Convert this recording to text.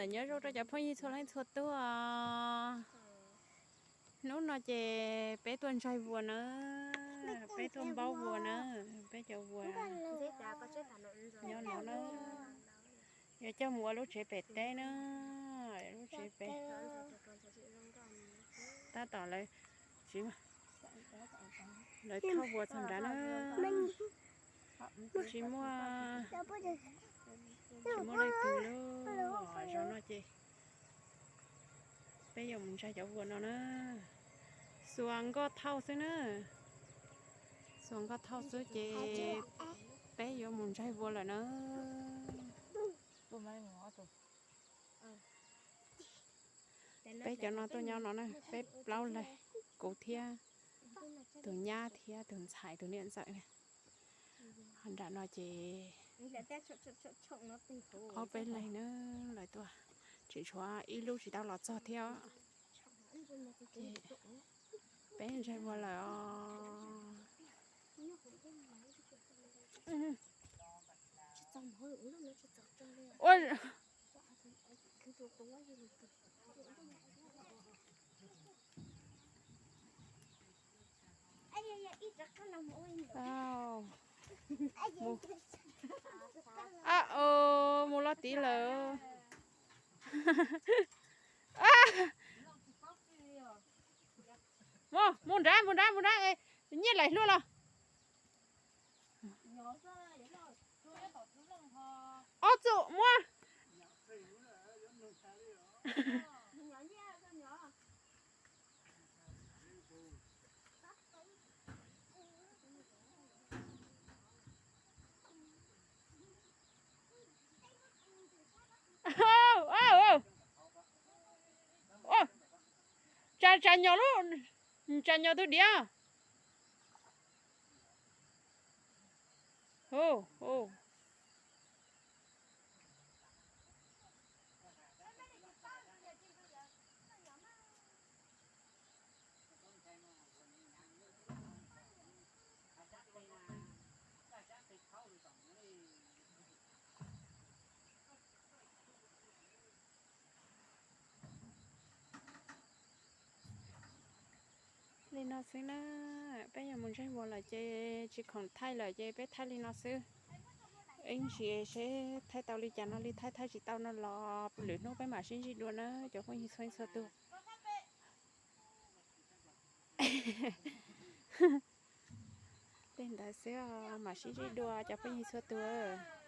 Nyob zoo rau cov phooj ywg txhua leej txhua tus. Hnub no ces peb tuaj ntsaig vuas na, peb tuaj npaub vuas na, peb cov vuas nyob no na. Yuav coj mus ua lub tsev pem teb na, lub tsev pem. Tab tom lawv tsis, lawv thauj vuas txog nrad na. Tsis muaj, tsis muaj leej twg lub zos no ces peb yuav mus ntsaig cov vuas no na. Xuas nkoj thauj xwb na, xuas nkoj thauj xwb ces peb yuav mus ntsaig vuas lawm na. Peb cov no tuaj nyob no na, peb plaub leeg, kuv thiab tus nyab thiab tus ntxhais tus niam ntxawm na. Ho nram no ces ob peb leeg na, lawv tuaj tseem tshuav ib lub tsis tau los txog thiab. Peb ntsaig vuas lawm os. Ua Mus los tid lawm. Mus, mus nrad, mus nrad, mus nrad, nyiaj laim hlua los. Ob txum muab. Tsa, tsa nyos lub, tsa nyos tus diav. Li no xwb na, peb yuav mus ntsaig vuas lawm ces tsis khoom thaij lawm ces peb thaij li no xwb. Ib ntsis seb thaij tau li cas no li thaij, thaij tsis tau no los lwm hnub peb mam sib ntsib dua na cov phooj ywg txhua txhua tus. Tej ntawd xwb, mam sib ntsib dua cov phooj ywg txhua tus.